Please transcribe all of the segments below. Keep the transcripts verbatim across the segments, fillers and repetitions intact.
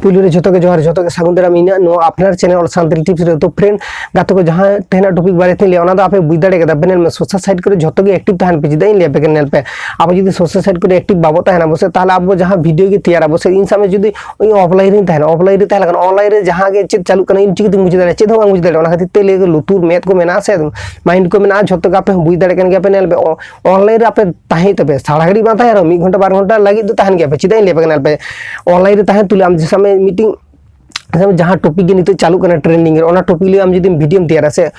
ᱯᱩᱭᱞᱩ ᱨᱮ ᱡᱷᱚᱛᱚ ᱜᱮ ᱡᱚᱦᱟᱨ, ᱡᱷᱚᱛᱚ ᱜᱮ ᱥᱟᱹᱜᱩᱱ ᱫᱟᱨᱟᱢ ᱤᱧᱟᱹᱜ ᱱᱚᱣᱟ ᱟᱯᱱᱟᱨ ᱪᱮᱱᱮᱞ ᱚᱞ ᱥᱟᱱᱛᱟᱲᱤ ᱴᱤᱯᱥ ᱨᱮ᱾ ᱛᱚ ᱯᱷᱨᱮᱱᱰ, ᱜᱟᱛᱮ ᱠᱚ, ᱡᱟᱦᱟᱸ ᱛᱮᱦᱮᱧᱟᱜ ᱴᱚᱯᱤᱠ ᱵᱟᱨᱮ ᱛᱮᱧ ᱞᱟᱹᱭᱟ, ᱚᱱᱟ ᱫᱚ ᱟᱯᱮ ᱵᱩᱡᱽ ᱫᱟᱲᱮ ᱠᱟᱫᱟ ᱯᱮ, ᱧᱮᱞ ᱢᱮ, ᱥᱳᱥᱟᱞ ᱥᱟᱭᱤᱴ ᱠᱚᱨᱮ ᱡᱷᱚᱛᱚ ᱜᱮ ᱮᱠᱴᱤᱵᱷ ᱛᱟᱦᱮᱱ ᱯᱮ᱾ ᱪᱮᱫᱟᱜ ᱤᱧ ᱞᱟᱹᱭ ᱟᱯᱮ ᱠᱟᱱᱟ, ᱧᱮᱞ ᱯᱮ, ᱟᱵᱚ ᱡᱩᱫᱤ ᱥᱳᱥᱟᱞ ᱥᱟᱭᱤᱴ ᱠᱚᱨᱮ ᱮᱠᱴᱤᱵᱷ ᱵᱟᱵᱚ ᱛᱟᱦᱮᱱᱟ ᱵᱚ ᱥᱮ, ᱛᱟᱦᱚᱞᱮ ᱟᱵᱚ ᱡᱟᱦᱟᱸ ᱵᱷᱤᱰᱤᱭᱳ ᱜᱮ ᱛᱮᱭᱟᱨ ᱟᱵᱚ ᱥᱮ, ᱤᱧ ᱥᱟᱵ ᱢᱮ ᱡᱩᱫᱤ ᱤᱧ ᱚᱯᱷᱞᱟᱭᱤᱱ ᱨᱤᱧ ᱛᱟᱦᱮᱱᱟ, ᱚᱯᱷᱞᱟᱭᱤᱱ ᱨᱮ ᱡᱟᱦᱟᱸ ᱜᱮ ᱪᱮᱫ ᱪᱟᱹᱞᱩᱜ ᱠᱟᱱᱟ ᱤᱧ ᱪᱤᱠᱟᱹᱛᱮᱧ ᱵᱩᱡᱽ ᱫᱟᱲᱮᱭᱟᱜᱼᱟ? ᱪᱮᱫ ᱦᱚᱸ ᱵᱟᱝ ᱵᱩᱡᱽ ᱫᱟᱲᱮᱭᱟᱜᱼᱟ᱾ ᱚᱱᱟ ᱠᱷᱟᱹᱛᱤᱨ ᱛᱮ ᱞᱟᱹᱭ ᱞᱩᱛᱩᱨ ᱢᱮᱫ ᱠᱚ ᱢᱮᱱᱟᱜᱼᱟ ᱥᱮ, ᱢᱟᱭᱤᱱᱰ ᱠᱚ ᱢᱮᱱᱟᱜᱼᱟ, ᱡᱷᱚᱛᱚ ᱜᱮ ᱟᱯᱮ ᱦᱚᱸ ᱵᱩᱡᱽ ᱫᱟᱲᱮᱭᱟᱜ ᱠᱟᱱ ᱜᱮᱭᱟ ᱯᱮ᱾ ᱧᱮᱞ ᱯᱮ, ᱚᱱᱞᱟᱭᱤᱱ ᱨᱮ ᱟᱯᱮ ᱛᱟᱦᱮᱸ ᱛᱟᱯᱮ, ᱥᱟᱨᱟ ᱜᱷᱟᱹᱲᱤᱡ ᱵᱟᱝ ᱛᱟᱦᱮᱱ ᱨᱮᱦᱚᱸ ᱢᱤᱫ ᱜᱷᱚᱱᱴᱟ ᱵᱟᱨ ᱜᱷᱚᱱᱴᱟ ᱞᱟᱹᱜᱤᱫ ᱫᱚ ᱛᱟᱦᱮᱱ ᱜᱮᱭᱟ ᱯᱮ᱾ ᱪᱮᱫᱟᱜ ᱤᱧ ᱞᱟᱹᱭ ᱟᱯᱮ ᱠᱟᱱᱟ, ᱧᱮᱞ ᱯᱮ, ᱚᱱᱞᱟᱭᱤᱱ ᱨᱮ ᱛᱟᱦᱮᱸ ᱛᱩᱞᱩᱡ ᱟᱢ ᱡᱮ ᱥᱟᱵ ᱢᱮ ᱢᱤᱫᱴᱤᱝ ᱡᱟᱦᱟᱸ ᱴᱚᱯᱤᱠ ᱜᱮ ᱱᱤᱛᱚᱜ ᱪᱟᱹᱞᱩᱜ ᱠᱟᱱᱟ ᱴᱨᱮᱱᱰᱤᱝ ᱨᱮ, ᱚᱱᱟ ᱴᱚᱯᱤᱠ ᱞᱟᱹᱭ ᱟᱢ ᱡᱩᱫᱤᱢ ᱵᱷᱤᱰᱤᱭᱳᱢ ᱛᱮᱭᱟᱨᱟ ᱥᱮ,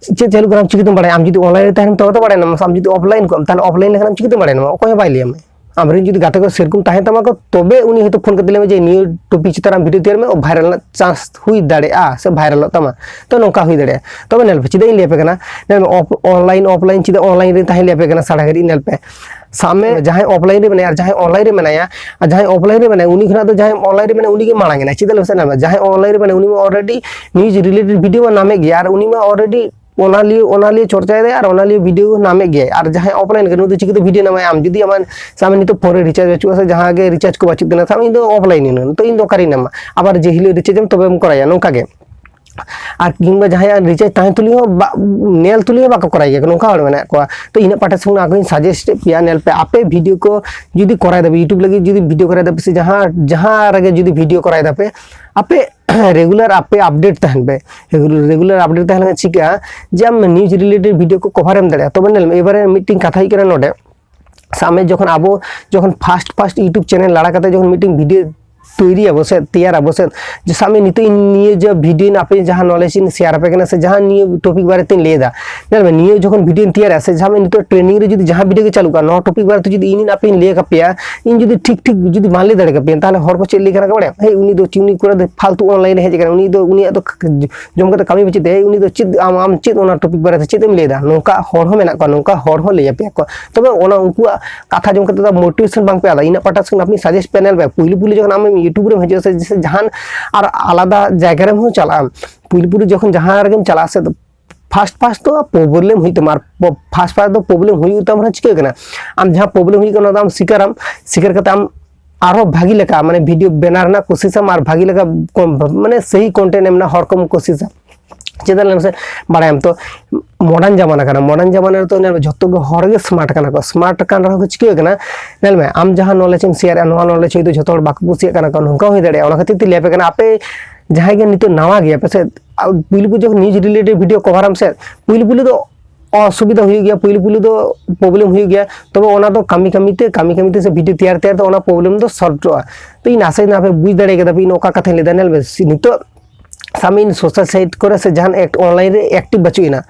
ᱪᱮᱫ ᱪᱟᱹᱞᱩᱜ ᱠᱟᱱᱟ ᱟᱢ ᱪᱤᱠᱟᱹᱛᱮᱢ ᱵᱟᱲᱟᱭᱟ? ᱟᱢ ᱡᱩᱫᱤ ᱚᱱᱞᱟᱭᱤᱱ ᱨᱮ ᱛᱟᱦᱮᱱ ᱛᱚᱵᱮ ᱛᱚ ᱵᱟᱲᱟᱭ ᱧᱟᱢᱟ᱾ ᱟᱢ ᱡᱩᱫᱤ ᱚᱯᱷᱞᱟᱭᱤᱱ ᱠᱚᱜ ᱟᱢ, ᱛᱟᱦᱚᱞᱮ ᱚᱯᱷᱞᱟᱭᱤᱱ ᱞᱮᱠᱷᱟᱱ ᱟᱢ ᱪᱤᱠᱟᱹᱛᱮᱢ ᱵᱟᱲᱟᱭ ᱧᱟᱢᱟ? ᱚᱠᱚᱭ ᱦᱚᱸ ᱵᱟᱭ ᱞᱟᱹᱭ ᱟᱢᱟ᱾ ᱟᱢ ᱨᱮᱱ ᱡᱩᱫᱤ ᱜᱟᱛᱮ ᱠᱚ ᱥᱮᱨᱚᱠᱚᱢ ᱛᱟᱦᱮᱸ ᱛᱟᱢᱟ ᱠᱚ, ᱛᱚᱵᱮ ᱩᱱᱤ ᱦᱚᱭᱛᱳ ᱯᱷᱳᱱ ᱠᱟᱛᱮ ᱞᱟᱹᱭ ᱟᱢᱟ ᱡᱮ ᱱᱤᱭᱟᱹ ᱴᱚᱯᱤᱠ ᱪᱮᱛᱟᱱ ᱨᱮ ᱟᱢ ᱵᱷᱤᱰᱤᱭᱳ ᱛᱮᱭᱟᱨ ᱢᱮ, ᱵᱷᱟᱭᱨᱟᱞ ᱨᱮᱱᱟᱜ ᱪᱟᱱᱥ ᱦᱩᱭ ᱫᱟᱲᱮᱭᱟᱜᱼᱟ ᱥᱮ ᱵᱷᱟᱭᱨᱟᱞᱚᱜ ᱛᱟᱢᱟ᱾ ᱛᱚ ᱱᱚᱝᱠᱟ ᱦᱩᱭ ᱫᱟᱲᱮᱭᱟᱜᱼᱟ᱾ ᱛᱚᱵᱮ ᱧᱮᱞ ᱯᱮ, ᱪᱮᱫᱟᱜ ᱤᱧ ᱞᱟᱹᱭ ᱟᱯᱮ ᱠᱟᱱᱟ, ᱧᱮᱞ ᱢᱮ, ᱚᱯ-, ᱚᱱᱞᱟᱭᱤᱱ ᱚᱯᱷᱞᱟᱭᱤᱱ ᱪᱮᱫᱟᱜ ᱚᱱᱞᱟᱭᱤᱱ ᱨᱮ ᱛᱟᱦᱮᱸ ᱞᱟᱹᱭ ᱟᱯᱮ ᱠᱟᱱᱟ ᱥᱟᱨᱟ ᱜᱷᱟᱹᱲᱤᱡ? ᱧᱮᱞ ᱯᱮ, ᱥᱟᱵ ᱢᱮ ᱡᱟᱦᱟᱸᱭ ᱚᱯᱷᱞᱟᱭᱤᱱ ᱨᱮ ᱢᱮᱱᱟᱭᱟ ᱟᱨ ᱡᱟᱦᱟᱸᱭ ᱚᱱᱞᱟᱭᱤᱱ ᱨᱮ ᱢᱮᱱᱟᱭᱟ, ᱟᱨ ᱡᱟᱦᱟᱸᱭ ᱚᱯᱷᱞᱟᱭᱤᱱ ᱨᱮ ᱢᱮᱱᱟᱭᱟ ᱩᱱᱤ ᱠᱷᱚᱱᱟᱜ ᱫᱚ ᱡᱟᱦᱟᱸᱭ ᱚᱱᱞᱟᱭᱤᱱ ᱨᱮ ᱢᱮᱱᱟᱭᱟ ᱩᱱᱤ ᱜᱮ ᱢᱟᱲᱟᱝ ᱮᱱᱟᱭ᱾ ᱪᱮᱫᱟᱜ ᱞᱟᱹᱭ ᱢᱮᱥᱮ? ᱧᱮᱞ ᱢᱮ, ᱡᱟᱦᱟᱸᱭ ᱚᱱᱞᱟᱭᱤᱱ ᱨᱮ ᱢᱮᱱᱟᱭᱟ ᱩᱱᱤ ᱢᱟ ᱚᱞᱨᱮᱰᱤ ᱱᱤᱭᱩᱡᱽ ᱨᱤᱞᱮᱴᱮᱰ ᱵᱷᱤᱰᱤᱭᱳ ᱢᱟ ᱱᱟᱢᱮᱫ ᱜᱮᱭᱟ, ᱟᱨ ᱩᱱᱤ ᱢᱟ ᱚᱞᱨᱮᱰᱤ ᱚᱱᱟ ᱞᱤᱭᱮ, ᱚᱱᱟ ᱞᱤᱭᱮ ᱪᱚᱨᱪᱟᱭᱮᱫᱟᱭ ᱟᱨ ᱚᱱᱟ ᱞᱤᱭᱮ ᱵᱷᱤᱰᱤᱭᱳ ᱱᱟᱢᱮᱫ ᱜᱮᱭᱟᱭ᱾ ᱟᱨ ᱡᱟᱦᱟᱸᱭ ᱚᱯᱷᱞᱟᱭᱤᱱ ᱠᱟᱱᱟ ᱩᱱᱤ ᱫᱚ ᱪᱤᱠᱟᱹᱛᱮ ᱵᱷᱤᱰᱤᱭᱳ ᱱᱟᱢᱟᱭ? ᱟᱢ ᱡᱩᱫᱤ ᱟᱢᱟᱜ ᱥᱟᱵ ᱢᱮ ᱱᱤᱛᱚᱜ ᱯᱷᱳᱱ ᱨᱮ ᱨᱤᱪᱟᱨᱡᱽ ᱵᱟᱹᱪᱩᱜᱼᱟ ᱥᱮ ᱡᱟᱦᱟᱸ ᱜᱮ ᱨᱤᱪᱟᱨᱡᱽ ᱠᱚ ᱵᱟᱹᱪᱩᱜ ᱛᱟᱦᱮᱱᱟ, ᱥᱟᱵ ᱢᱮ ᱤᱧ ᱫᱚ ᱚᱯᱷᱞᱟᱭᱤᱱ ᱤᱱᱟᱹᱧ, ᱛᱚ ᱤᱧ ᱫᱚ ᱚᱠᱟᱨᱮᱧ ᱧᱟᱢᱟ? ᱟᱵᱟᱨ ᱡᱮ ᱦᱤᱞᱳᱜ ᱨᱤᱪᱟᱨᱡᱽ ᱮᱢ ᱛᱚᱵᱮᱢ ᱠᱚᱨᱟᱭᱟ, ᱱᱚᱝᱠᱟ ᱜᱮ᱾ ᱟᱨ ᱠᱤᱝᱵᱟ ᱡᱟᱦᱟᱸᱭᱟᱜ ᱨᱤᱪᱟᱨᱡᱽ ᱛᱟᱦᱮᱸ ᱛᱩᱞᱩᱡ ᱦᱚᱸ ᱵᱟ-, ᱧᱮᱞ ᱛᱩᱞᱩᱡ ᱦᱚᱸ ᱵᱟᱠᱚ ᱠᱚᱨᱟᱭ ᱜᱮᱭᱟ, ᱱᱚᱝᱠᱟ ᱦᱚᱲ ᱢᱮᱱᱟᱜ ᱠᱚᱣᱟ᱾ ᱛᱚ ᱤᱧᱟᱹᱜ ᱯᱟᱦᱴᱟ ᱥᱮᱫ ᱠᱷᱚᱱᱟᱜ ᱟᱠᱚᱧ ᱥᱟᱡᱮᱥᱴ ᱮᱫ ᱯᱮᱭᱟ, ᱧᱮᱞ ᱯᱮ, ᱟᱯᱮ ᱵᱷᱤᱰᱤᱭᱳ ᱠᱚ ᱡᱩᱫᱤ ᱠᱚᱨᱟᱣ ᱫᱟᱯᱮ, YouTube ᱞᱟᱹᱜᱤᱫ ᱡᱩᱫᱤ ᱵᱷᱤᱰᱤᱭᱳ ᱠᱚᱨᱟᱣ ᱫᱟᱯᱮ ᱥᱮ ᱡᱟᱦᱟᱸ, ᱡᱟᱦᱟᱸ ᱨᱮᱜᱮ ᱡᱩᱫᱤ ᱵᱷᱤᱰᱤᱭᱳ ᱠᱚᱨᱟᱣ ᱫᱟᱯᱮ, ᱟᱯᱮ ᱨᱮᱜᱩᱞᱟᱨ ᱟᱯᱮ ᱟᱯᱰᱮᱴ ᱛᱟᱦᱮᱱ ᱯᱮ᱾ ᱨᱮᱜᱩᱞᱟᱨ ᱟᱯᱰᱮᱴ ᱛᱟᱦᱮᱸ ᱞᱮᱱᱠᱷᱟᱱ ᱪᱤᱠᱟᱹᱜᱼᱟ ᱡᱮ ᱟᱢ ᱱᱤᱭᱩᱡᱽ ᱨᱤᱞᱮᱴᱮᱰ ᱵᱷᱤᱰᱤᱭᱳ ᱠᱚ ᱠᱚᱵᱷᱟᱨ ᱮᱢ ᱫᱟᱲᱮᱭᱟᱜᱼᱟ᱾ ᱛᱚᱵᱮ ᱧᱮᱞ ᱢᱮ, ᱮᱵᱟᱨᱮ ᱢᱤᱫᱴᱮᱱ ᱠᱟᱛᱷᱟ ᱦᱩᱭᱩᱜ ᱠᱟᱱᱟ ᱱᱚᱰᱮ, ᱥᱟᱵ ᱢᱮ ᱡᱚᱠᱷᱚᱱ ᱟᱵᱚ, ᱡᱚᱠᱷᱚᱱ ᱯᱷᱟᱥᱴ ᱯᱷᱟᱥᱴ YouTube ᱪᱮᱱᱮᱞ ᱞᱟᱲᱟ ᱠᱟᱛᱮ ᱡᱚᱠᱷᱚᱱ ᱢᱤᱫᱴᱮᱱ ᱵᱷᱤᱰᱤᱭᱳ ᱛᱳᱭᱨᱤᱭᱟᱵᱚ ᱥᱮ ᱛᱮᱭᱟᱨᱟᱵᱚ ᱥᱮ, ᱡᱮ ᱥᱟᱵ ᱢᱮ ᱱᱤᱛᱚᱜ ᱤᱧ ᱱᱤᱭᱟᱹ ᱡᱮ ᱵᱷᱤᱰᱤᱭᱳ ᱟᱯᱮ ᱡᱟᱦᱟᱸ ᱱᱚᱞᱮᱡᱽ ᱤᱧ ᱥᱮᱭᱟᱨ ᱟᱯᱮ ᱠᱟᱱᱟ ᱥᱮ ᱡᱟᱦᱟᱸ ᱱᱤᱭᱟᱹ ᱴᱚᱯᱤᱠ ᱵᱟᱨᱮᱛᱮᱧ ᱞᱟᱹᱭ ᱮᱫᱟ, ᱧᱮᱞ ᱢᱮ, ᱱᱤᱭᱟᱹ ᱡᱚᱠᱷᱚᱱ ᱵᱷᱤᱰᱤᱭᱳᱧ ᱛᱮᱭᱟᱨᱟ ᱥᱮ ᱡᱟᱦᱟᱸ ᱢᱮ ᱱᱤᱛᱚᱜ ᱴᱨᱮᱱᱤᱝ ᱨᱮ ᱡᱩᱫᱤ ᱡᱟᱦᱟᱸ ᱵᱷᱤᱰᱤᱭᱳ ᱜᱮ ᱪᱟᱹᱞᱩᱜ ᱠᱟᱱᱟ, ᱱᱚᱣᱟ ᱴᱚᱯᱤᱠ ᱵᱟᱨᱮᱛᱮ ᱡᱩᱫᱤ ᱤᱧ ᱟᱯᱮᱧ ᱞᱟᱹᱭ ᱠᱟᱯᱮᱭᱟ, ᱤᱧ ᱡᱩᱫᱤ ᱴᱷᱤᱠ ᱴᱷᱤᱠ ᱡᱩᱫᱤ ᱵᱟᱝ ᱞᱟᱹᱭ ᱫᱟᱲᱮ ᱠᱟᱯᱮᱭᱟ, ᱛᱟᱦᱚᱞᱮ ᱦᱚᱲ ᱠᱚ ᱪᱮᱫ ᱞᱟᱹᱭ ᱠᱟᱱᱟ ᱠᱚ ᱵᱟᱲᱟᱭᱟ? ᱦᱮᱸ, ᱩᱱᱤ ᱫᱚ ᱪᱮᱫ, ᱩᱱᱤ ᱠᱚᱲᱟ ᱫᱚ ᱯᱷᱟᱞᱛᱩ ᱚᱱᱞᱟᱭᱤᱱ ᱨᱮ ᱦᱮᱡ ᱟᱠᱟᱱᱟ, ᱩᱱᱤ ᱫᱚ, ᱩᱱᱤᱭᱟᱜ ᱫᱚ ᱡᱚᱢ ᱠᱟᱛᱮ ᱠᱟᱹᱢᱤ ᱵᱟᱹᱪᱩᱜ ᱛᱟᱭᱟ, ᱩᱱᱤ ᱫᱚ ᱪᱮᱫ, ᱟᱢ, ᱟᱢ ᱪᱮᱫ ᱚᱱᱟ ᱴᱚᱯᱤᱠ ᱵᱟᱨᱮᱛᱮ ᱪᱮᱫ ᱮᱢ ᱞᱟᱹᱭ ᱮᱫᱟ? ᱱᱚᱝᱠᱟ ᱦᱚᱲ ᱦᱚᱸ ᱢᱮᱱᱟᱜ ᱠᱚᱣᱟ, ᱱᱚᱝᱠᱟ ᱦᱚᱲ ᱦᱚᱸ ᱞᱟᱹᱭ ᱟᱯᱮᱭᱟ ᱠᱚ᱾ ᱛᱚᱵᱮ ᱚᱱᱟ ᱩᱱᱠᱩᱣᱟᱜ ᱠᱟᱛᱷᱟ ᱡᱚᱢ ᱠᱟᱛᱮ ᱫᱚ ᱢᱳᱴᱤᱵᱷᱮᱥᱚᱱ ᱵᱟᱝ ᱯᱮ ᱟᱫᱟ᱾ ᱤᱧᱟᱹᱜ ᱯᱟᱦᱴᱟ ᱥᱮᱫ ᱠᱷᱚᱱ ᱟᱯᱮ ᱥᱟᱡᱮᱥᱴ ᱯᱮ, ᱧᱮᱞ ᱯᱮ, ᱯᱩᱭᱞᱩ ᱯᱩᱭᱞᱩ ᱡᱚᱠᱷᱚᱱ ᱟᱢᱮᱢ YouTube ᱨᱮᱢ ᱦᱤᱡᱩᱜᱼᱟ ᱥᱮ, ᱥᱮ ᱡᱟᱦᱟᱱ ᱟᱨ ᱟᱞᱟᱫᱟ ᱡᱟᱭᱜᱟ ᱨᱮᱢ ᱦᱚᱸ ᱪᱟᱞᱟᱜᱼᱟ, ᱯᱩᱭᱞᱩ ᱯᱩᱭᱞᱩ ᱡᱚᱠᱷᱚᱱ ᱡᱟᱦᱟᱸ ᱨᱮᱜᱮᱢ ᱪᱟᱞᱟᱜᱼᱟ ᱥᱮ, ᱯᱷᱟᱥᱴ ᱯᱷᱟᱥᱴ ᱫᱚ ᱯᱨᱚᱵᱞᱮᱢ ᱦᱩᱭᱩᱜ ᱛᱟᱢᱟ᱾ ᱟᱨ ᱯᱷᱟᱥᱴ ᱯᱷᱟᱥᱴ ᱫᱚ ᱯᱨᱚᱵᱞᱮᱢ ᱦᱩᱭᱩᱜ ᱛᱟᱢ ᱨᱮᱦᱚᱸ ᱪᱤᱠᱟᱹᱜ ᱠᱟᱱᱟ, ᱟᱢ ᱡᱟᱦᱟᱸ ᱯᱨᱚᱵᱞᱮᱢ ᱦᱩᱭᱩᱜ ᱠᱟᱱᱟ ᱚᱱᱟ ᱫᱚ ᱟᱢ ᱥᱤᱠᱟᱨᱟᱢ, ᱥᱤᱠᱟᱨ ᱠᱟᱛᱮ ᱟᱢ ᱟᱨᱦᱚᱸ ᱵᱷᱟᱜᱤ ᱞᱮᱠᱟ ᱢᱟᱱᱮ ᱵᱷᱤᱰᱤᱭᱳ ᱵᱮᱱᱟᱣ ᱨᱮᱱᱟᱜ ᱠᱳᱥᱤᱥᱟᱢ ᱟᱨ ᱵᱷᱟᱜᱤ ᱞᱮᱠᱟ ᱠᱚᱢ ᱢᱟᱱᱮ ᱥᱟᱹᱦᱤ ᱠᱚᱱᱴᱮᱱᱴ ᱮᱢ ᱨᱮᱱᱟᱜ ᱦᱚᱲ ᱠᱚᱢ ᱠᱳᱥᱤᱥᱟ᱾ ᱪᱮᱫᱟᱜ ᱞᱟᱹᱭ ᱢᱮᱥᱮ, ᱵᱟᱲᱟᱭᱟᱢ ᱛᱚ, ᱢᱚᱰᱟᱨᱱ ᱡᱟᱢᱟᱱᱟ ᱠᱟᱱᱟ᱾ ᱢᱚᱰᱟᱨᱱ ᱡᱟᱢᱟᱱᱟ ᱨᱮᱫᱚ ᱧᱮᱞ ᱢᱮ, ᱡᱷᱚᱛᱚ ᱜᱮ ᱦᱚᱲ ᱜᱮ ᱥᱢᱟᱨᱴ ᱠᱟᱱᱟ ᱠᱚ᱾ ᱥᱢᱟᱨᱴ ᱠᱟᱱ ᱨᱮᱦᱚᱸ ᱠᱚ ᱪᱤᱠᱟᱹ ᱠᱟᱱᱟ, ᱧᱮᱞ ᱢᱮ, ᱟᱢ ᱡᱟᱦᱟᱸ ᱱᱚᱞᱮᱡᱽ ᱮᱢ ᱥᱮᱭᱟᱨᱮᱜᱼᱟ, ᱱᱚᱣᱟ ᱱᱚᱞᱮᱡᱽ ᱦᱚᱭᱛᱳ ᱡᱷᱚᱛᱚ ᱦᱚᱲ ᱵᱟᱠᱚ ᱠᱩᱥᱤᱭᱟᱜ ᱠᱟᱱᱟ ᱠᱚ, ᱱᱚᱝᱠᱟ ᱦᱚᱸ ᱦᱩᱭ ᱫᱟᱲᱮᱭᱟᱜᱼᱟ᱾ ᱚᱱᱟ ᱠᱷᱟᱹᱛᱤᱨ ᱛᱮ ᱞᱟᱹᱭ ᱟᱯᱮ ᱠᱟᱱᱟ, ᱟᱯᱮ ᱡᱟᱦᱟᱸᱭ ᱜᱮ ᱱᱤᱛᱚᱜ ᱱᱟᱣᱟ ᱜᱮᱭᱟ ᱯᱮ ᱥᱮ, ᱟᱨ ᱯᱩᱭᱞᱩ ᱯᱩᱭᱞᱩ ᱡᱚᱠᱷᱚᱱ ᱱᱤᱭᱩᱡᱽ ᱨᱤᱞᱮᱴᱮᱰ ᱵᱷᱤᱰᱤᱭᱳ ᱠᱚᱵᱷᱟᱨᱟᱢ ᱥᱮ, ᱯᱩᱭᱞᱩ ᱯᱩᱭᱞᱩ ᱫᱚ ᱚᱥᱩᱵᱤᱫᱷᱟ ᱦᱩᱭᱩᱜ ᱜᱮᱭᱟ, ᱯᱩᱭᱞᱩ ᱯᱩᱭᱞᱩ ᱫᱚ ᱯᱨᱚᱵᱞᱮᱢ ᱦᱩᱭᱩᱜ ᱜᱮᱭᱟ᱾ ᱛᱚᱵᱮ ᱚᱱᱟ ᱫᱚ ᱠᱟᱹᱢᱤ ᱠᱟᱹᱢᱤ ᱛᱮ, ᱠᱟᱹᱢᱤ ᱠᱟᱹᱢᱤ ᱛᱮ ᱥᱮ ᱵᱷᱤᱰᱤᱭᱳ ᱛᱮᱭᱟᱨ ᱛᱮᱭᱟᱨ ᱛᱮ ᱚᱱᱟ ᱯᱨᱚᱵᱞᱮᱢ ᱫᱚ ᱥᱚᱞᱵᱷᱚᱜᱼᱟ᱾ ᱛᱚ ᱤᱧ ᱟᱥᱟᱭᱮᱫᱟ ᱟᱯᱮ ᱵᱩᱡᱽ ᱫᱟᱲᱮ ᱠᱟᱫᱟ ᱯᱮ ᱤᱧ ᱚᱠᱟ ᱠᱟᱛᱷᱟᱧ ᱞᱟᱹᱭᱫᱟ᱾ ᱧᱮᱞ ᱢᱮ, ᱱᱤᱛᱚᱜ ᱥᱟᱵ ᱢᱮ ᱤᱧ ᱥᱳᱥᱟᱞ ᱥᱟᱭᱤᱴ ᱠᱚᱨᱮ ᱥᱮ ᱡᱟᱦᱟᱱ ᱮᱠᱴ ᱚᱱᱞᱟᱭᱤᱱ ᱨᱮ ᱮᱠᱴᱤᱵᱷ ᱵᱟᱹᱪᱩᱜ ᱮᱱᱟ,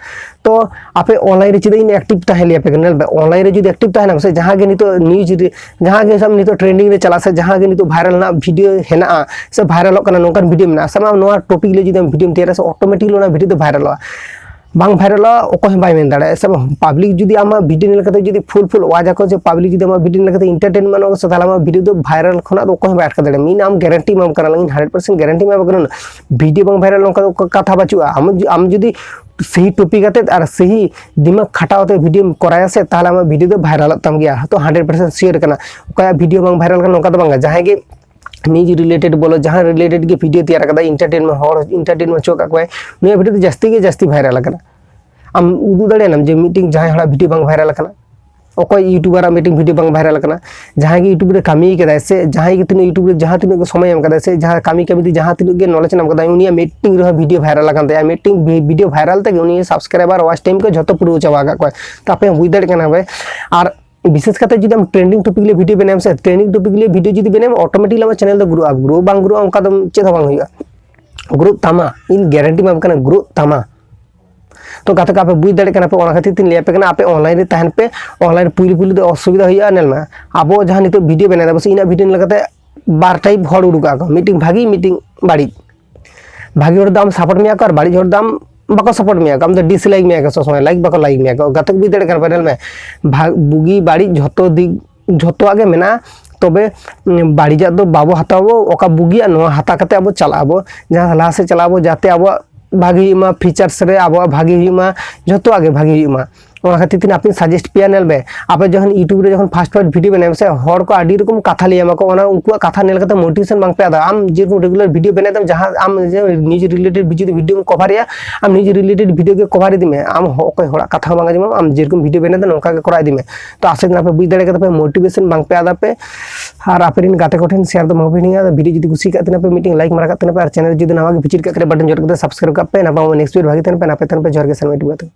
ᱛᱚ ᱟᱯᱮ ᱚᱱᱞᱟᱭᱤᱱ ᱨᱮ ᱪᱮᱫᱟᱜ ᱤᱧ ᱮᱠᱴᱤᱵᱷ ᱛᱟᱦᱮᱸ ᱞᱟᱹᱭ ᱟᱯᱮ ᱠᱟᱱᱟ? ᱧᱮᱞ ᱯᱮ, ᱚᱱᱞᱟᱭᱤᱱ ᱨᱮ ᱡᱩᱫᱤ ᱮᱠᱴᱤᱵᱷ ᱛᱟᱦᱮᱱᱟ ᱥᱮ, ᱡᱟᱦᱟᱸ ᱜᱮ ᱱᱤᱛᱚᱜ ᱱᱤᱭᱩᱡᱽ ᱨᱮ, ᱡᱟᱦᱟᱸ ᱜᱮ ᱥᱟᱵ ᱢᱮ ᱱᱤᱛᱚᱜ ᱴᱨᱮᱱᱰᱤᱝ ᱨᱮ ᱪᱟᱞᱟᱜ ᱥᱮ ᱡᱟᱦᱟᱸ ᱜᱮ ᱱᱤᱛᱚᱜ ᱵᱷᱟᱭᱨᱟᱞ ᱨᱮᱱᱟᱜ ᱵᱷᱤᱰᱤᱭᱳ ᱦᱮᱱᱟᱜᱼᱟ ᱥᱮ ᱵᱷᱟᱭᱨᱟᱞᱚᱜ ᱠᱟᱱᱟ, ᱱᱚᱝᱠᱟᱱ ᱵᱷᱤᱰᱤᱭᱳ ᱢᱮᱱᱟᱜᱼᱟ, ᱥᱟᱵ ᱢᱮ ᱟᱢ ᱱᱚᱣᱟ ᱴᱚᱯᱤᱠ ᱞᱟᱹᱭ ᱡᱩᱫᱤ ᱟᱢ ᱵᱷᱤᱰᱤᱭᱳᱢ ᱛᱮᱭᱟᱨᱟ ᱥᱮ, ᱚᱴᱳᱢᱮᱴᱤᱠᱞᱤ ᱚᱱᱟ ᱵᱷᱤᱰᱤᱭᱳ ᱫᱚ ᱵᱷᱟᱭᱨᱟᱞᱚᱜᱼᱟ᱾ ᱵᱟᱝ ᱵᱷᱟᱭᱨᱟᱞᱚᱜᱼᱟ, ᱚᱠᱚᱭ ᱦᱚᱸ ᱵᱟᱭ ᱢᱮᱱ ᱫᱟᱲᱮᱭᱟᱜᱼᱟ᱾ ᱥᱮ ᱵᱟᱝ? ᱯᱟᱵᱽᱞᱤᱠ ᱡᱩᱫᱤ ᱟᱢᱟᱜ ᱵᱷᱤᱰᱤᱭᱳ ᱧᱮᱞ ᱠᱟᱛᱮ ᱡᱩᱫᱤ ᱯᱷᱩᱞ ᱯᱷᱩᱞ ᱣᱟᱪ ᱟᱠᱚ, ᱡᱮ ᱯᱟᱵᱽᱞᱤᱠ ᱡᱩᱫᱤ ᱟᱢᱟᱜ ᱵᱷᱤᱰᱤᱭᱳ ᱧᱮᱞ ᱠᱟᱛᱮ ᱮᱱᱴᱟᱨᱴᱮᱱᱢᱮᱱᱴ ᱟᱠᱚ ᱥᱮ, ᱛᱟᱦᱚᱞᱮ ᱟᱢᱟᱜ ᱵᱷᱤᱰᱤᱭᱳ ᱫᱚ ᱵᱷᱟᱭᱨᱟᱞ ᱠᱷᱚᱱᱟᱜ ᱫᱚ ᱚᱠᱚᱭ ᱦᱚᱸ ᱵᱟᱭ ᱟᱴᱠᱟᱣ ᱫᱟᱲᱮᱭᱟᱜᱼᱟ᱾ ᱤᱧ ᱟᱢ ᱜᱮᱨᱮᱱᱴᱤ ᱮᱢᱟᱢ ᱠᱟᱱᱟ, ᱤᱧ ᱦᱟᱱᱰᱨᱮᱰ ᱯᱟᱨᱥᱮᱱᱴ ᱜᱮᱨᱮᱱᱴᱤ ᱮᱢᱟᱢ ᱠᱟᱱᱟ᱾ ᱵᱷᱤᱰᱤᱭᱳ ᱵᱟᱝ ᱵᱷᱟᱭᱨᱟᱞ ᱚᱱᱠᱟ ᱫᱚ ᱠᱟᱛᱷᱟ ᱵᱟᱹᱪᱩᱜᱼᱟ᱾ ᱟᱢ ᱡᱩ-, ᱟᱢ ᱡᱩᱫᱤ ᱥᱟᱹᱦᱤ ᱴᱚᱯᱤᱠ ᱟᱛᱮᱫ ᱟᱨ ᱥᱟᱹᱦᱤ ᱫᱤᱢᱟᱜᱽ ᱠᱷᱟᱴᱟᱣ ᱟᱛᱮ ᱵᱷᱤᱰᱤᱭᱳᱢ ᱠᱚᱨᱟᱣᱟ ᱥᱮ, ᱛᱟᱦᱚᱞᱮ ᱟᱢᱟᱜ ᱵᱷᱤᱰᱤᱭᱳ ᱫᱚ ᱵᱷᱟᱭᱨᱟᱞᱚᱜ ᱛᱟᱢ ᱜᱮᱭᱟ᱾ ᱛᱚ ᱦᱟᱱᱰᱨᱮᱰ ᱯᱟᱨᱥᱮᱱᱴ ᱥᱤᱭᱳᱨ ᱠᱟᱱᱟ᱾ ᱚᱠᱚᱭᱟᱜ ᱵᱷᱤᱰᱤᱭᱳ ᱵᱟᱝ ᱵᱷᱟᱭᱨᱟᱞ ᱠᱟᱱᱟ ᱱᱚᱝᱠᱟ ᱫᱚ ᱵᱟᱝ, ᱡᱟᱦᱟᱸᱭ ᱜᱮ ᱱᱤᱭᱩᱡᱽ ᱨᱤᱞᱮᱴᱮᱰ ᱵᱚᱞᱚ, ᱡᱟᱦᱟᱸ ᱨᱤᱞᱮᱴᱮᱰ ᱜᱮ ᱵᱷᱤᱰᱤᱭᱳ ᱛᱮᱭᱟᱨ ᱠᱟᱫᱟᱭ, ᱮᱱᱴᱟᱨᱴᱮᱱᱢᱮᱱᱴ, ᱦᱚᱲ ᱮᱱᱴᱟᱨᱴᱮᱱᱢᱮᱱᱴ ᱦᱚᱪᱚ ᱟᱠᱟᱫ ᱠᱚᱣᱟᱭ, ᱱᱩᱭᱟᱜ ᱵᱷᱤᱰᱤᱭᱳ ᱫᱚ ᱡᱟᱹᱥᱛᱤ ᱜᱮ ᱡᱟᱹᱥᱛᱤ ᱵᱷᱟᱭᱨᱟᱞ ᱟᱠᱟᱱᱟ᱾ ᱟᱢ ᱩᱫᱩᱜ ᱫᱟᱲᱮᱭᱟᱜᱼᱟᱢ ᱡᱮ ᱢᱤᱫᱴᱮᱱ ᱡᱟᱦᱟᱸᱭ ᱦᱚᱲᱟᱜ ᱵᱷᱤᱰᱤᱭᱳ ᱵᱟᱝ ᱵᱷᱟᱭᱨᱟᱞ ᱟᱠᱟᱱᱟ? ᱚᱠᱚᱭ ᱤᱭᱩᱴᱩᱵᱟᱨᱟᱜ ᱢᱤᱫᱴᱮᱱ ᱵᱷᱤᱰᱤᱭᱳ ᱵᱟᱝ ᱵᱷᱟᱭᱨᱟᱞ ᱟᱠᱟᱱᱟ? ᱡᱟᱦᱟᱸᱭ ᱜᱮ ᱤᱭᱩᱴᱩᱵᱽ ᱨᱮ ᱠᱟᱹᱢᱤ ᱠᱟᱫᱟᱭ ᱥᱮ ᱡᱟᱦᱟᱸᱭ ᱜᱮ ᱛᱤᱱᱟᱹᱜ ᱤᱭᱩᱴᱩᱵᱽ ᱨᱮ ᱡᱟᱦᱟᱸ ᱛᱤᱱᱟᱹᱜ ᱜᱮ ᱥᱚᱢᱚᱭ ᱮᱢ ᱠᱟᱫᱟᱭ ᱥᱮ ᱡᱟᱦᱟᱸ ᱠᱟᱹᱢᱤ ᱠᱟᱹᱢᱤ ᱛᱮ ᱡᱟᱦᱟᱸ ᱛᱤᱱᱟᱹᱜ ᱜᱮ ᱱᱚᱞᱮᱡᱽ ᱧᱟᱢ ᱠᱟᱫᱟᱭ, ᱩᱱᱤᱭᱟᱜ ᱢᱤᱫᱴᱮᱱ ᱨᱮᱦᱚᱸ ᱵᱷᱤᱰᱤᱭᱳ ᱵᱷᱟᱭᱨᱟᱞ ᱟᱠᱟᱱ ᱛᱟᱭᱟ, ᱢᱤᱫᱴᱮᱱ ᱵᱷᱤ-, ᱵᱷᱤᱰᱤᱭᱳ ᱵᱷᱟᱭᱨᱟᱞ ᱛᱮᱜᱮ ᱩᱱᱤ ᱥᱟᱵᱥᱠᱨᱟᱭᱵᱟᱨ ᱣᱟᱪ ᱴᱟᱭᱤᱢ ᱠᱚ ᱡᱷᱚᱛᱚ ᱯᱩᱨᱟᱹᱣ ᱪᱟᱵᱟ ᱟᱠᱟᱫ ᱠᱚᱣᱟ᱾ ᱛᱚ ᱟᱯᱮ ᱦᱚᱸ ᱵᱩᱡᱽ ᱫᱟᱲᱮᱭᱟᱜ ᱠᱟᱱᱟ ᱯᱮ᱾ ᱟᱨ ᱵᱤᱥᱮᱥ ᱠᱟᱛᱮ ᱡᱩᱫᱤ ᱟᱢ ᱴᱨᱮᱱᱰᱤᱝ ᱴᱚᱯᱤᱠ ᱞᱤᱭᱮ ᱵᱷᱤᱰᱤᱭᱳ ᱵᱮᱱᱟᱣ ᱥᱮ, ᱴᱨᱮᱱᱰᱤᱝ ᱴᱚᱯᱤᱠ ᱞᱤᱭᱮ ᱵᱷᱤᱰᱤᱭᱳ ᱡᱩᱫᱤ ᱵᱮᱱᱟᱣ, ᱚᱴᱳᱢᱮᱴᱤᱠᱞᱤ ᱟᱢᱟᱜ ᱪᱮᱱᱮᱞ ᱫᱚ ᱜᱨᱳᱜᱼᱟ᱾ ᱜᱨᱳ ᱵᱟᱝ ᱜᱨᱳᱜᱼᱟ ᱚᱱᱠᱟ ᱫᱚ ᱪᱮᱫ ᱦᱚᱸ ᱵᱟᱝ ᱦᱩᱭᱩᱜᱼᱟ᱾ ᱜᱨᱳᱜ ᱛᱟᱢᱟ, ᱤᱧ ᱜᱮᱨᱮᱱᱴᱤ ᱮᱢᱟᱢ ᱠᱟᱱᱟ, ᱜᱨᱳᱜ ᱛᱟᱢᱟ᱾ ᱛᱚ ᱜᱟᱛᱮ ᱠᱚ, ᱟᱯᱮ ᱵᱩᱡᱽ ᱫᱟᱲᱮᱭᱟᱜ ᱠᱟᱱᱟ ᱯᱮ, ᱚᱱᱟ ᱠᱷᱟᱹᱛᱤᱨ ᱛᱤᱧ ᱞᱟᱹᱭ ᱟᱯᱮ ᱠᱟᱱᱟ, ᱟᱯᱮ ᱚᱱᱞᱟᱭᱤᱱ ᱨᱮ ᱛᱟᱦᱮᱱ ᱯᱮ᱾ ᱚᱱᱞᱟᱭᱤᱱ ᱯᱩᱭᱞᱩ ᱯᱩᱭᱞᱩ ᱫᱚ ᱚᱥᱩᱵᱤᱫᱷᱟ ᱦᱩᱭᱩᱜᱼᱟ᱾ ᱧᱮᱞ ᱢᱮ, ᱟᱵᱚ ᱡᱟᱦᱟᱸ ᱱᱤᱛᱚᱜ ᱵᱷᱤᱰᱤᱭᱳ ᱵᱮᱱᱟᱣ ᱫᱟᱵᱚ ᱥᱮ, ᱤᱧᱟᱹᱜ ᱵᱷᱤᱰᱤᱭᱳ ᱧᱮᱞ ᱠᱟᱛᱮ ᱵᱟᱨ ᱴᱟᱭᱤᱯ ᱦᱚᱲ ᱩᱰᱩᱠᱚᱜᱼᱟ ᱠᱚ, ᱢᱤᱫᱴᱤᱡ ᱵᱷᱟᱹᱜᱤ, ᱢᱤᱫᱴᱤᱡ ᱵᱟᱹᱲᱤᱡ᱾ ᱵᱷᱟᱹᱜᱤ ᱦᱚᱲ ᱫᱚ ᱟᱢ ᱥᱟᱯᱳᱨᱴ ᱢᱮᱭᱟ ᱠᱚ, ᱟᱨ ᱵᱟᱹᱲᱤᱡ ᱦᱚᱲ ᱫᱚ ᱟᱢ ᱵᱟᱠᱚ ᱥᱟᱯᱳᱨᱴ ᱢᱮᱭᱟ ᱠᱚ, ᱟᱢ ᱫᱚ ᱰᱤᱥᱞᱟᱭᱤᱠ ᱢᱮᱭᱟ ᱠᱚ, ᱥᱚᱵᱽ ᱥᱚᱢᱚᱭ ᱞᱟᱭᱤᱠ ᱵᱟᱠᱚ ᱞᱟᱭᱤᱠ ᱢᱮᱭᱟ ᱠᱚ᱾ ᱜᱟᱛᱮ ᱠᱚ, ᱵᱩᱡᱽ ᱫᱟᱲᱮᱭᱟᱜ ᱠᱟᱱᱟ ᱯᱮ, ᱧᱮᱞ ᱢᱮ, ᱵᱷᱟᱜ-, ᱵᱩᱜᱤ ᱵᱟᱹᱲᱤᱡ ᱡᱷᱚᱛᱚ ᱫᱤᱠ, ᱡᱷᱚᱛᱚᱣᱟᱜ ᱜᱮ ᱢᱮᱱᱟᱜᱼᱟ᱾ ᱛᱚᱵᱮ, ᱩᱸ, ᱵᱟᱹᱲᱤᱡᱟᱜ ᱫᱚ ᱵᱟᱵᱚ ᱦᱟᱛᱟᱣᱟ, ᱚᱠᱟ ᱵᱩᱜᱤᱭᱟ ᱱᱚᱣᱟ ᱦᱟᱛᱟᱣ ᱠᱟᱛᱮ ᱟᱵᱚ ᱪᱟᱞᱟᱜ ᱟᱵᱚ, ᱡᱟᱦᱟᱸ ᱞᱟᱦᱟ ᱥᱮᱫ ᱪᱟᱞᱟᱜ ᱟᱵᱚ, ᱡᱟᱛᱮ ᱟᱵᱚᱣᱟᱜ ᱵᱷᱟᱜᱮ ᱦᱩᱭᱩᱜ ᱢᱟ, ᱯᱷᱤᱪᱟᱨᱥ ᱨᱮ ᱟᱵᱚᱣᱟᱜ ᱵᱷᱟᱜᱮ ᱦᱩᱭᱩᱜ ᱢᱟ, ᱡᱷᱚᱛᱚᱣᱟᱜ ᱜᱮ ᱵᱷᱟᱜᱮ ᱦᱩᱭᱩᱜ ᱢᱟ᱾ ᱚᱱᱟ ᱠᱷᱟᱹᱛᱤᱨ ᱛᱮ ᱟᱯᱮᱧ suggest ᱯᱮᱭᱟ, ᱧᱮᱞ ᱢᱮ, ᱟᱯᱮ ᱡᱚᱠᱷᱚᱱ YouTube ᱨᱮ ᱡᱚᱠᱷᱚᱱ first first video ᱵᱮᱱᱟᱣ ᱢᱮᱥᱮ, ᱦᱚᱲ ᱠᱚ ᱟᱹᱰᱤ ᱨᱚᱠᱚᱢ ᱠᱟᱛᱷᱟ ᱞᱟᱹᱭ ᱟᱢᱟ ᱠᱚ, ᱚᱱᱟ ᱩᱱᱠᱩᱣᱟᱜ ᱠᱟᱛᱷᱟ ᱧᱮᱞ ᱠᱟᱛᱮ motivation ᱵᱟᱝ ᱯᱮ ᱟᱫᱟ᱾ ᱟᱢ ᱡᱮᱨᱚᱠᱚᱢ regular video ᱵᱮᱱᱟᱣ ᱫᱟᱢ, ᱡᱟᱦᱟᱸ ᱟᱢ ᱡᱮ news related video, video cover ᱮᱭᱟ, ᱟᱢ news related video ᱜᱮ cover ᱤᱫᱤ ᱢᱮ᱾ ᱟᱢ ᱦᱚ-, ᱚᱠᱚᱭ ᱦᱚᱲᱟᱜ ᱠᱟᱛᱷᱟ ᱦᱚᱸ ᱵᱟᱝ ᱟᱸᱡᱚᱢ ᱟᱢ, ᱟᱢ ᱡᱮᱨᱚᱠᱚᱢ video ᱵᱮᱱᱟᱣ ᱫᱟ ᱱᱚᱝᱠᱟ ᱜᱮ ᱠᱚᱨᱟᱣ ᱤᱫᱤ ᱢᱮ᱾ ᱛᱚ ᱟᱥᱟ ᱫᱤᱱ ᱟᱯᱮ ᱵᱩᱡᱽ ᱫᱟᱲᱮ ᱠᱟᱫᱟ ᱯᱮ, motivation ᱵᱟᱝ ᱯᱮ ᱟᱫᱟ ᱯᱮ᱾ ᱟᱨ ᱟᱯᱮ ᱨᱮᱱ ᱜᱟᱛᱮ ᱠᱚᱴᱷᱮᱱ share ᱫᱚ ᱵᱟᱝ ᱯᱮ ᱦᱤᱲᱤᱧᱟ᱾ Video ᱡᱩᱫᱤ ᱠᱩᱥᱤ ᱠᱟᱜ ᱛᱟᱦᱮᱱᱟ ᱯᱮ, ᱢᱤᱫᱴᱮᱱ like ᱢᱟᱨᱟ ᱠᱟᱜ ᱛᱟᱦᱮᱱᱟ ᱯᱮ, ᱟᱨ channel ᱡᱩᱫᱤ ᱱᱟᱣᱟ ᱜᱮ visit ᱠᱟᱜ ᱠᱷᱟᱱ button ᱡᱚᱴ ᱠᱟᱛᱮ subscribe ᱠᱟᱜ ᱯᱮ᱾ ᱱᱟᱯᱟᱭ next video ᱵᱷᱟᱜᱮ ᱛᱟᱦᱮᱱ ᱯᱮ, ᱱᱟᱯᱟᱭ ᱛᱟᱦᱮᱱ ᱯᱮ, ᱡᱚᱦᱟᱨ ᱜᱮ ᱥᱟᱱᱟᱢ ᱜᱟᱛᱮ ᱠᱚ᱾